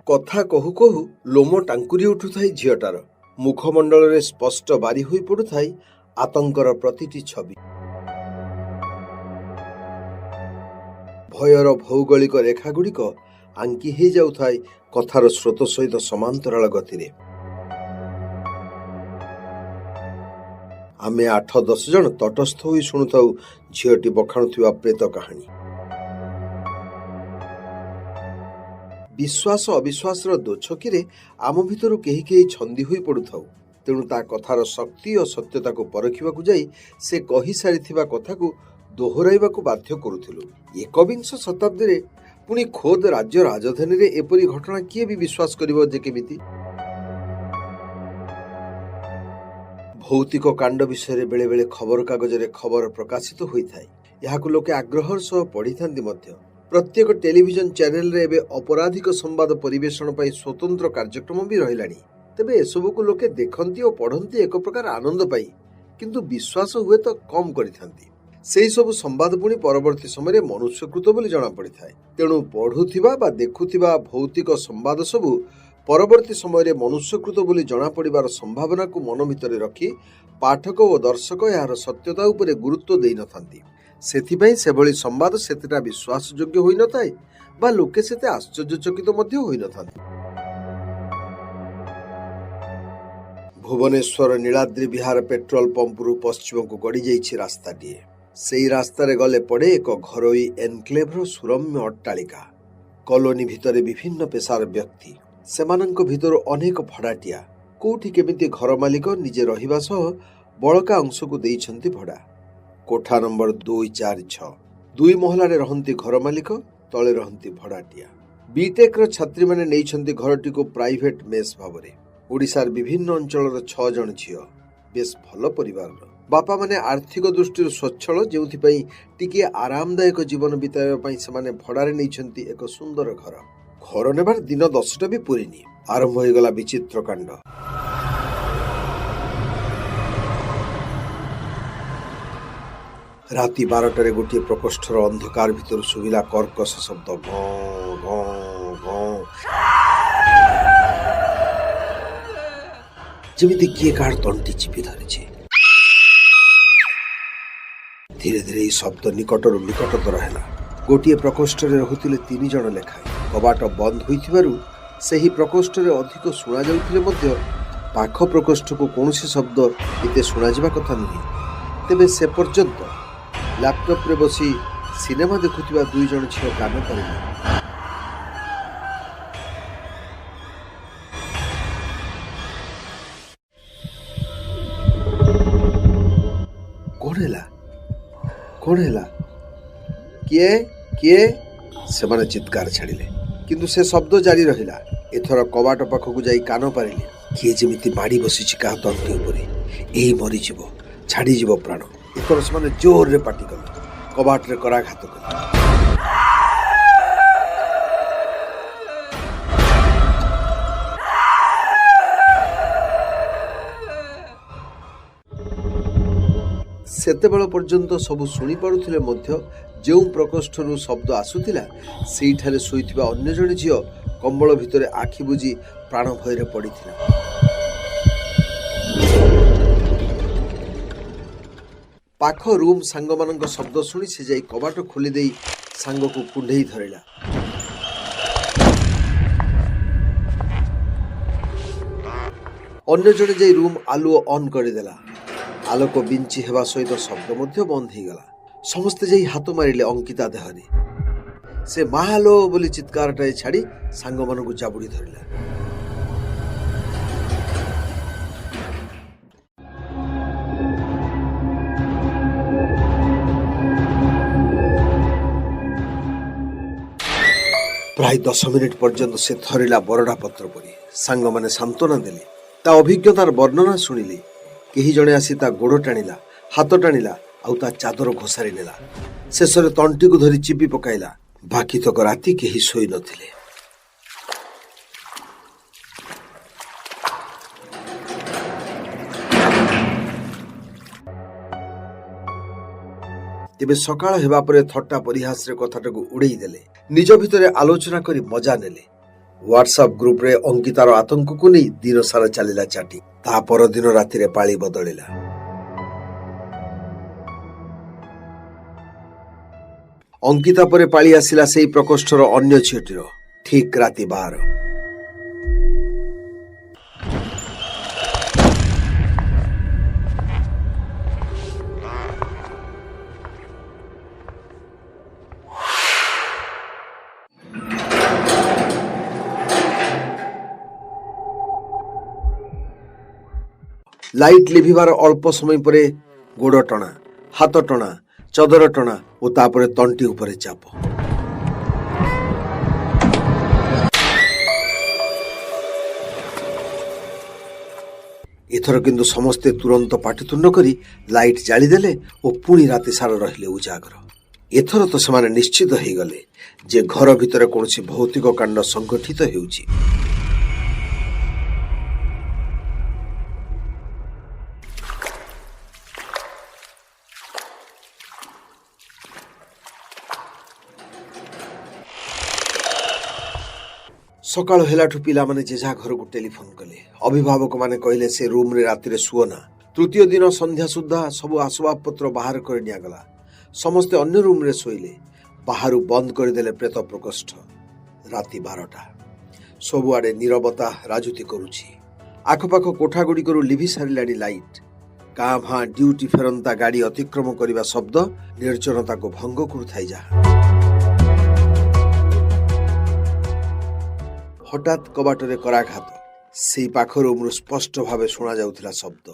କଥା କହୁ କହୁ ଲୋମ ଟାଙ୍କୁରି ଉଠୁଥାଏ ଝିଅଟାର। ମୁଖମଣ୍ଡଳରେ ସ୍ପଷ୍ଟ ବାରି ହୋଇ ପଡୁଥାଏ ଆତଙ୍କର ପ୍ରତିଟି ଛବି। ଭୟର ଭୌଗୋଳିକ ରେଖାଗୁଡ଼ିକ ଆଙ୍କି ହେଇଯାଉଥାଏ କଥାର ସ୍ରୋତ ସହିତ ସମାନ୍ତରାଳ ଗତିରେ। ଆମେ ଆଠ ଦଶ ଜଣ ତଟସ୍ଥ ହୋଇ ଶୁଣୁଥାଉ ଝିଅଟି ବଖାଣୁଥିବା ପ୍ରେତ କାହାଣୀ। ବିଶ୍ୱାସ ଅବିଶ୍ୱାସର ଦୋଛକିରେ ଆମ ଭିତରୁ କେହି କେହି ଛନ୍ଦି ହୋଇ ପଡୁଥାଉ। ତେଣୁ ତା କଥାର ଶକ୍ତି ଓ ସତ୍ୟତାକୁ ପରଖିବାକୁ ଯାଇ ସେ କହିସାରିଥିବା କଥାକୁ ଦୋହରାଇବାକୁ ବାଧ୍ୟ କରୁଥିଲୁ। ଏକବିଂଶ ଶତାବ୍ଦୀରେ, ପୁଣି ଖୋଦ୍ ରାଜ୍ୟ ରାଜଧାନୀରେ ଏପରି ଘଟଣା କିଏ ବି ବିଶ୍ୱାସ କରିବ ଯେ କେମିତି? ଭୌତିକ କାଣ୍ଡ ବିଷୟରେ ବେଳେବେଳେ ଖବରକାଗଜରେ ଖବର ପ୍ରକାଶିତ ହୋଇଥାଏ। ଏହାକୁ ଲୋକେ ଆଗ୍ରହର ସହ ପଢ଼ିଥାନ୍ତି ମଧ୍ୟ। ପ୍ରତ୍ୟେକ ଟେଲିଭିଜନ ଚ୍ୟାନେଲରେ ଏବେ ଅପରାଧିକ ସମ୍ବାଦ ପରିବେଷଣ ପାଇଁ ସ୍ୱତନ୍ତ୍ର କାର୍ଯ୍ୟକ୍ରମ ବି ରହିଲାଣି। ତେବେ ଏସବୁକୁ ଲୋକେ ଦେଖନ୍ତି ଓ ପଢ଼ନ୍ତି ଏକ ପ୍ରକାର ଆନନ୍ଦ ପାଇ, କିନ୍ତୁ ବିଶ୍ୱାସ ହୁଏତ କମ୍ କରିଥାନ୍ତି। ସେହି ସବୁ ସମ୍ବାଦ ପୁଣି ପରବର୍ତ୍ତୀ ସମୟରେ ମନୁଷ୍ୟକୃତ ବୋଲି ଜଣାପଡ଼ିଥାଏ। ତେଣୁ ପଢ଼ୁଥିବା ବା ଦେଖୁଥିବା ଭୌତିକ ସମ୍ବାଦ ସବୁ ପରବର୍ତ୍ତୀ ସମୟରେ ମନୁଷ୍ୟକୃତ ବୋଲି ଜଣାପଡ଼ିବାର ସମ୍ଭାବନାକୁ ମନ ଭିତରେ ରଖି ପାଠକ ଓ ଦର୍ଶକ ଏହାର ସତ୍ୟତା ଉପରେ ଗୁରୁତ୍ୱ ଦେଇନଥାନ୍ତି। ସେଥିପାଇଁ ସେଭଳି ସମ୍ବାଦ ସେତେଟା ବିଶ୍ୱାସଯୋଗ୍ୟ ହୋଇନଥାଏ ବା ଲୋକେ ସେତେ ଆଶ୍ଚର୍ଯ୍ୟଚକିତ ମଧ୍ୟ ହୋଇନଥାନ୍ତି। ଭୁବନେଶ୍ୱର ନୀଳାଦ୍ରି ବିହାର ପେଟ୍ରୋଲ ପମ୍ପରୁ ପଶ୍ଚିମକୁ ଗଡ଼ିଯାଇଛି ରାସ୍ତାଟିଏ। ସେଇ ରାସ୍ତାରେ ଗଲେ ପଡ଼େ ଏକ ଘରୋଇ ଏନକ୍ଲେଭର ସୁରମ୍ୟ ଅଟ୍ଟାଳିକା। କଲୋନୀ ଭିତରେ ବିଭିନ୍ନ ପେଶାର ବ୍ୟକ୍ତି। ସେମାନଙ୍କ ଭିତରୁ ଅନେକ ଭଡ଼ାଟିଆ। କୋଉଠି କେମିତି ଘର ମାଲିକ ନିଜେ ରହିବା ସହ ବଳକା ଅଂଶକୁ ଦେଇଛନ୍ତି ଭଡ଼ା। କୋଠା ନମ୍ବର 246। ଦୁଇ ମହଲାରେ ରହନ୍ତି ଘର ମାଲିକ, ତଳେ ରହନ୍ତି ଭଡ଼ାଟିଆ। ବିଟେକ୍ର ଛାତ୍ରୀମାନେ ନେଇଛନ୍ତି ଘରଟିକୁ ପ୍ରାଇଭେଟ ମେସ୍ ଭାବରେ। ଓଡ଼ିଶାର ବିଭିନ୍ନ ଅଞ୍ଚଳର ଛଅ ଜଣ ଝିଅ, ବେଶ୍ ଭଲ ପରିବାରର। ବାପାମାନେ ଆର୍ଥିକ ଦୃଷ୍ଟିରୁ ସ୍ୱଚ୍ଛଳ, ଯେଉଁଥିପାଇଁ ଟିକିଏ ଆରାମଦାୟକ ଜୀବନ ବିତାଇବା ପାଇଁ ସେମାନେ ଭଡ଼ାରେ ନେଇଛନ୍ତି ଏକ ସୁନ୍ଦର ଘର। ଘର ନେବାର ଦିନ 10ଟା ବି ପୁରିନି, ଆରମ୍ଭ ହୋଇଗଲା ବିଚିତ୍ର କାଣ୍ଡ। ରାତି 12ଟାରେ ଗୋଟିଏ ପ୍ରକୋଷ୍ଠର ଅନ୍ଧକାର ଭିତରୁ ଶୁଭିଲା କର୍କଶ ଶବ୍ଦ, ଘଁ ଘଁ ଘଁ, ଯେମିତି କିଏ କାହାର ତଣ୍ଟି ଚିପି ଧରିଛି। ଧୀରେ ଧୀରେ ଏହି ଶବ୍ଦ ନିକଟରୁ ନିକଟତର ହେଲା। ଗୋଟିଏ ପ୍ରକୋଷ୍ଠରେ ରହୁଥିଲେ ତିନି ଜଣ ଲେଖାଏଁ। କବାଟ ବନ୍ଦ ହୋଇଥିବାରୁ ସେହି ପ୍ରକୋଷ୍ଠରେ ଅଧିକ ଶୁଣାଯାଉଥିଲେ ମଧ୍ୟ ପାଖ ପ୍ରକୋଷ୍ଠକୁ କୌଣସି ଶବ୍ଦ ଏତେ ଶୁଣାଯିବା କଥା ନୁହେଁ। ତେବେ ସେ ପର୍ଯ୍ୟନ୍ତ ଲ୍ୟାପଟପ୍ରେ ବସି ସିନେମା ଦେଖୁଥିବା ଦୁଇ ଜଣ ଝିଅ କାନ ପାରିଲେ। କଣ ହେଲା? କଣ ହେଲା? କିଏ? କିଏ? ସେମାନେ ଚିତ୍କାର ଛାଡ଼ିଲେ, କିନ୍ତୁ ସେ ଶବ୍ଦ ଜାରି ରହିଲା। ଏଥର କବାଟ ପାଖକୁ ଯାଇ କାନ ପାରିଲେ। କିଏ ଯେମିତି ମାଡ଼ି ବସିଛି କାହା ତଣ୍ଟି ଉପରେ। ଏଇ ମରିଯିବ, ଛାଡ଼ିଯିବ ପ୍ରାଣ। ଏଥର ସେମାନେ ଜୋରରେ ପାଟି କଲେ, କବାଟରେ କରାଘାତ କଲେ। ସେତେବେଳ ପର୍ଯ୍ୟନ୍ତ ସବୁ ଶୁଣିପାରୁଥିଲେ ମଧ୍ୟ ଯେଉଁ ପ୍ରକୋଷ୍ଠରୁ ଶବ୍ଦ ଆସୁଥିଲା, ସେଇଠାରେ ଶୋଇଥିବା ଅନ୍ୟ ଜଣେ ଝିଅ କମ୍ବଳ ଭିତରେ ଆଖି ବୁଜି ପ୍ରାଣ ଭୟରେ ପଡ଼ିଥିଲା। ପାଖ ରୁମ୍ ସାଙ୍ଗମାନଙ୍କ ଶବ୍ଦ ଶୁଣି ସେ ଯାଇ କବାଟ ଖୋଲି ଦେଇ ସାଙ୍ଗକୁ କୁଣ୍ଢେଇ ଧରିଲା। ଅନ୍ୟ ଜଣେ ଯାଇ ରୁମ୍ ଆଲୁଅ ଅନ୍ କରିଦେଲା। ଆଲୋକ ବିଞ୍ଚି ହେବା ସହିତ ଶବ୍ଦ ମଧ୍ୟ ବନ୍ଦ ହେଇଗଲା। ସମସ୍ତେ ଯାଇ ହାତ ମାରିଲେ ଅଙ୍କିତା ଦେହରେ। ସେ ମା ଲୋ ବୋଲି ଚିତ୍କାରଟାଏ ଛାଡ଼ି ସାଙ୍ଗମାନଙ୍କୁ ଜାବୁଡ଼ି ଧରିଲା। ପ୍ରାୟ 10 ମିନିଟ୍ ପର୍ଯ୍ୟନ୍ତ ସେ ଥରିଲା ବରଡ଼ା ପତ୍ର ପରି। ସାଙ୍ଗମାନେ ସାନ୍ତ୍ୱନା ଦେଲେ, ତା ଅଭିଜ୍ଞତାର ବର୍ଣ୍ଣନା ଶୁଣିଲେ। କେହି ଜଣେ ଆସି ତା ଗୋଡ଼ ଟାଣିଲା, ହାତ ଟାଣିଲା ଆଉ ତା ଚାଦର ଘୋଷାରି ନେଲା। ଶେଷରେ ତଣ୍ଟିକୁ ଧରି ଚିପି ପକାଇଲା। ବାକିତକ ରାତି କେହି ଶୋଇ ନଥିଲେ। ତେବେ ସକାଳ ହେବା ପରେ ଥଟ୍ଟା ପରିହାସରେ କଥାଟାକୁ ଉଡ଼େଇ ଦେଲେ। ନିଜ ଭିତରେ ଆଲୋଚନା କରି ମଜା ନେଲେ। ହ୍ୱାଟ୍ସଆପ୍ ଗ୍ରୁପରେ ଅଙ୍କିତାର ଆତଙ୍କକୁ ନେଇ ଦିନସାରା ଚାଲିଲା ଚାଟି। ତା ପରଦିନ ରାତିରେ ପାଳି ବଦଳିଲା। ଅଙ୍କିତା ପରେ ପାଳି ଆସିଲା ସେଇ ପ୍ରକୋଷ୍ଠର ଅନ୍ୟ ଝିଅଟିର। ଠିକ୍ ରାତି 12। ଲାଇଟ୍ ଲିଭିବାର ଅଳ୍ପ ସମୟ ପରେ ଗୋଡ଼ ଟଣା, ହାତ ଟଣା, ଚଦର ଟଣା ଓ ତାପରେ ତଣ୍ଟି ଉପରେ ଚାପ। ଏଥର କିନ୍ତୁ ସମସ୍ତେ ତୁରନ୍ତ ପାଟିତୁଣ୍ଡ କରି ଲାଇଟ୍ ଜାଳିଦେଲେ ଓ ପୁଣି ରାତି ସାରା ରହିଲେ ଉଜାଗର। ଏଥର ତ ସେମାନେ ନିଶ୍ଚିତ ହେଇଗଲେ ଯେ ଘର ଭିତରେ କୌଣସି ଭୌତିକ କାଣ୍ଡ ସଂଗଠିତ ହେଉଛି। ସକାଳ ହେଲାଠୁ ପିଲାମାନେ ଯେଝା ଘରକୁ ଟେଲିଫୋନ୍ କଲେ। ଅଭିଭାବକମାନେ କହିଲେ ସେ ରୁମ୍ରେ ରାତିରେ ଶୁଅ ନା। ତୃତୀୟ ଦିନ ସନ୍ଧ୍ୟା ସୁଦ୍ଧା ସବୁ ଆସବାବପତ୍ର ବାହାର କରି ନିଆଗଲା। ସମସ୍ତେ ଅନ୍ୟ ରୁମ୍ରେ ଶୋଇଲେ। ବାହାରୁ ବନ୍ଦ କରିଦେଲେ ପ୍ରେତ ପ୍ରକୋଷ୍ଠ। ରାତି 12ଟା। ସବୁଆଡ଼େ ନୀରବତା ରାଜୁତି କରୁଛି। ଆଖପାଖ କୋଠାଗୁଡ଼ିକରୁ ଲିଭି ସାରିଲାଣି ଲାଇଟ୍। କାଁ ଭାଁ ଡ୍ୟୁଟି ଫେରନ୍ତା ଗାଡ଼ି ଅତିକ୍ରମ କରିବା ଶବ୍ଦ ନିର୍ଜନତାକୁ ଭଙ୍ଗ କରୁଥାଏ ଯାହା। ହଠାତ୍ କବାଟରେ କରାଘାତ। ସେଇ ପାଖ ରୁମ୍ରୁ ସ୍ପଷ୍ଟ ଭାବେ ଶୁଣାଯାଉଥିଲା ଶବ୍ଦ।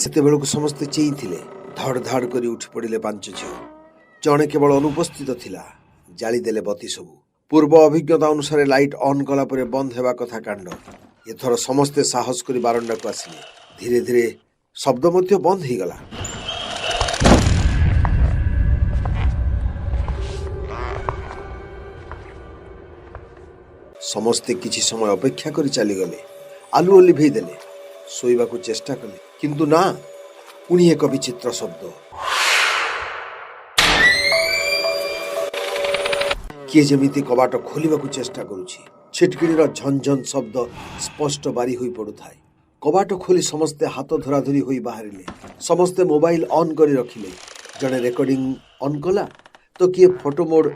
ସେତେବେଳକୁ ସମସ୍ତେ ଚେଇଁଥିଲେ। ଧଡ଼ ଧାଡ଼ କରି ଉଠି ପଡ଼ିଲେ 5 ଝିଅ। ଜଣେ କେବଳ ଅନୁପସ୍ଥିତ ଥିଲା। ଜାଳିଦେଲେ ବତି ସବୁ। ପୂର୍ବ ଅଭିଜ୍ଞତା ଅନୁସାରେ ଲାଇଟ୍ ଅନ୍ କଲା ପରେ ବନ୍ଦ ହେବା କଥା କାଣ୍ଡ। ଏଥର ସମସ୍ତେ ସାହସ କରି ବାରଣ୍ଡାକୁ ଆସିଲେ। ଧୀରେ ଧୀରେ ଶବ୍ଦ ମଧ୍ୟ ବନ୍ଦ ହେଇଗଲା। ସମସ୍ତେ କିଛି ସମୟ ଅପେକ୍ଷା କରି ଚାଲିଗଲେ। ଆଲୁଅ ଲିଭେଇ ଦେଲେ। ଶୋଇବାକୁ ଚେଷ୍ଟା କଲେ, କିନ୍ତୁ ନା, ପୁଣି ଏକ ବିଚିତ୍ର ଶବ୍ଦ। କିଏ ଯେମିତି କବାଟ ଖୋଲିବାକୁ ଚେଷ୍ଟା କରୁଛି। ଛିଟକିଣିର ଝନଝନ ଶବ୍ଦ ସ୍ପଷ୍ଟ ବାରି ହୋଇ ପଡୁଥାଏ। କବାଟ ଖୋଲି ସମସ୍ତେ ହାତ ଧରାଧରି ହୋଇ ବାହାରିଲେ। ସମସ୍ତେ ମୋବାଇଲ ଅନ୍ କରି ରଖିଲେ। ଜଣେ ରେକର୍ଡିଂ ଅନ୍ କଲା ତ କିଏ ଫଟୋ ମୋଡ୍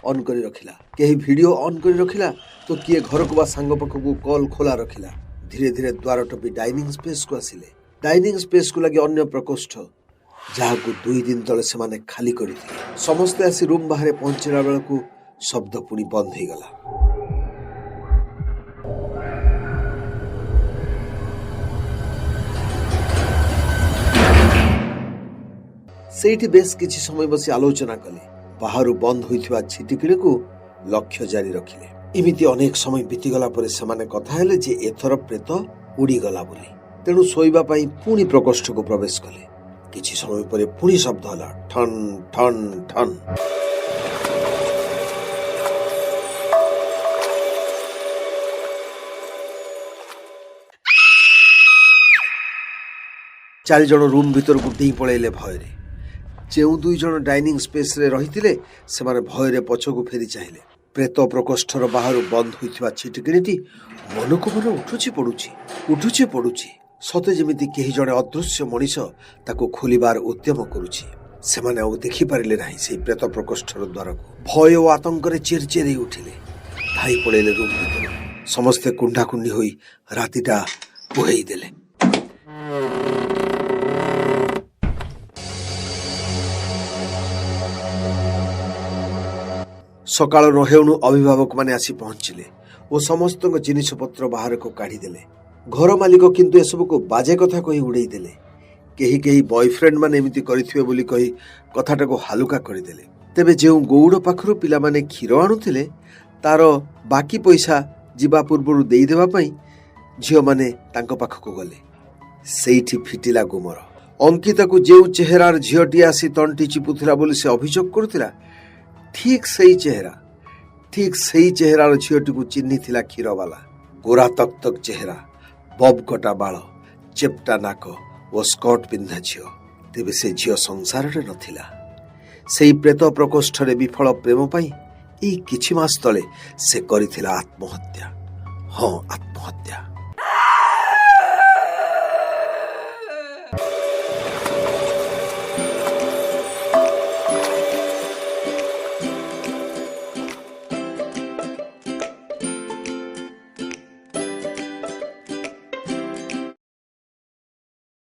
ଅନ୍ କରି ରଖିଲା, କେହି ଭିଡ଼ିଓ ଅନ୍ କରି ରଖିଲା ତ କିଏ ଘରକୁ ବା ସାଙ୍ଗ ପାଖକୁ କଲ୍ ଖୋଲା ରଖିଲା। ଧୀରେ ଧୀରେ ଦ୍ୱାର ଟପି ଡାଇନିଂ ସ୍ପେସ୍କୁ ଆସିଲେ। ଡାଇନିଂ ସ୍ପେସ୍କୁ ଲାଗି ଅନ୍ୟ ପ୍ରକୋଷ୍ଠ, ଯାହାକୁ 2 ଦିନ ତଳେ ସେମାନେ ଖାଲି କରିଥିଲେ। ସମସ୍ତେ ଆସି ରୁମ୍ ବାହାରେ ପହଞ୍ଚିଲା ବେଳକୁ ଶବ୍ଦ ପୁଣି ବନ୍ଦ ହେଇଗଲା। ସେଇଠି ବେଶ କିଛି ସମୟ ବସି ଆଲୋଚନା କଲେ। ବାହାରୁ ବନ୍ଦ ହୋଇଥିବା ଛିଟିକିଣିକୁ ଲକ୍ଷ୍ୟ ଜାରି ରଖିଲେ। ଏମିତି ଅନେକ ସମୟ ବିତିଗଲା ପରେ ସେମାନେ କଥା ହେଲେ ଯେ ଏଥର ପ୍ରେତ ଉଡ଼ିଗଲା ବୋଲି। ତେଣୁ ଶୋଇବା ପାଇଁ ପୁଣି ପ୍ରକୋଷ୍ଠକୁ ପ୍ରବେଶ କଲେ। କିଛି ସମୟ ପରେ ପୁଣି ଶବ୍ଦ ହେଲା, ଠନ୍ ଠନ୍ ଠନ୍। ଚାରିଜଣ ରୁମ୍ ଭିତରକୁ ଡେଇଁ ପଳେଇଲେ ଭୟରେ। ଯେଉଁ 2 ଜଣ ଡାଇନିଂ ସ୍ପେସ୍ରେ ରହିଥିଲେ ସେମାନେ ଭୟରେ ପଛକୁ ଫେରି ଚାହିଁଲେ। ପ୍ରେତ ପ୍ରକୋଷ୍ଠର ବାହାରୁ ବନ୍ଦ ହୋଇଥିବା ଛିଟିକିଣିଟି ମନକୁ ମନ ଉଠୁଛି ପଡୁଛି, ଉଠୁଛି ପଡୁଛି, ସତେ ଯେମିତି କେହି ଜଣେ ଅଦୃଶ୍ୟ ମଣିଷ ତାକୁ ଖୋଲିବାର ଉଦ୍ୟମ କରୁଛି। ସେମାନେ ଆଉ ଦେଖିପାରିଲେ ନାହିଁ ସେଇ ପ୍ରେତ ପ୍ରକୋଷ୍ଠର ଦ୍ୱାରକୁ। ଭୟ ଓ ଆତଙ୍କରେ ଚିରଚିରେଇ ଉଠିଲେ। ଧାଇଁ ପଳେଇଲେ ରୁମ୍ ଭିତରକୁ। ସମସ୍ତେ କୁଣ୍ଢାକୁଣ୍ଢି ହୋଇ ରାତିଟା ପୁହେଇ ଦେଲେ। ସକାଳ ନ ହେଉଣୁ ଅଭିଭାବକମାନେ ଆସି ପହଞ୍ଚିଲେ ଓ ସମସ୍ତଙ୍କ ଜିନିଷପତ୍ର ବାହାରକୁ କାଢ଼ିଦେଲେ। ଘର ମାଲିକ କିନ୍ତୁ ଏସବୁକୁ ବାଜେ କଥା କହି ଉଡ଼େଇ ଦେଲେ। କେହି କେହି ବୟଫ୍ରେଣ୍ଡ ମାନେ ଏମିତି କରିଥିବେ ବୋଲି କହି କଥାଟାକୁ ହାଲୁକା କରିଦେଲେ। ତେବେ ଯେଉଁ ଗଉଡ଼ ପାଖରୁ ପିଲାମାନେ କ୍ଷୀର ଆଣୁଥିଲେ ତାର ବାକି ପଇସା ଯିବା ପୂର୍ବରୁ ଦେଇଦେବା ପାଇଁ ଝିଅମାନେ ତାଙ୍କ ପାଖକୁ ଗଲେ। ସେଇଠି ଫିଟିଲା ଗୁମର। ଅଙ୍କିତାକୁ ଯେଉଁ ଚେହେରାର ଝିଅଟି ଆସି ତଣ୍ଟି ଚିପୁଥିଲା ବୋଲି ସେ ଅଭିଯୋଗ କରୁଥିଲା, ଠିକ୍ ସେଇ ଚେହେରାର ଝିଅଟିକୁ ଚିହ୍ନିଥିଲା କ୍ଷୀରବାଲା। ଗୋରା ତକ୍ ତକ୍ ଚେହେରା, ବବ୍ କଟା ବାଳ, ଚେପ୍ଟା ନାକ ଓ ସ୍କର୍ଟ ପିନ୍ଧା ଝିଅ। ତେବେ ସେ ଝିଅ ସଂସାରରେ ନଥିଲା। ସେଇ ପ୍ରେତ ପ୍ରକୋଷ୍ଠରେ ବିଫଳ ପ୍ରେମ ପାଇଁ ଏଇ କିଛି ମାସ ତଳେ ସେ କରିଥିଲା ଆତ୍ମହତ୍ୟା। ହଁ, ଆତ୍ମହତ୍ୟା।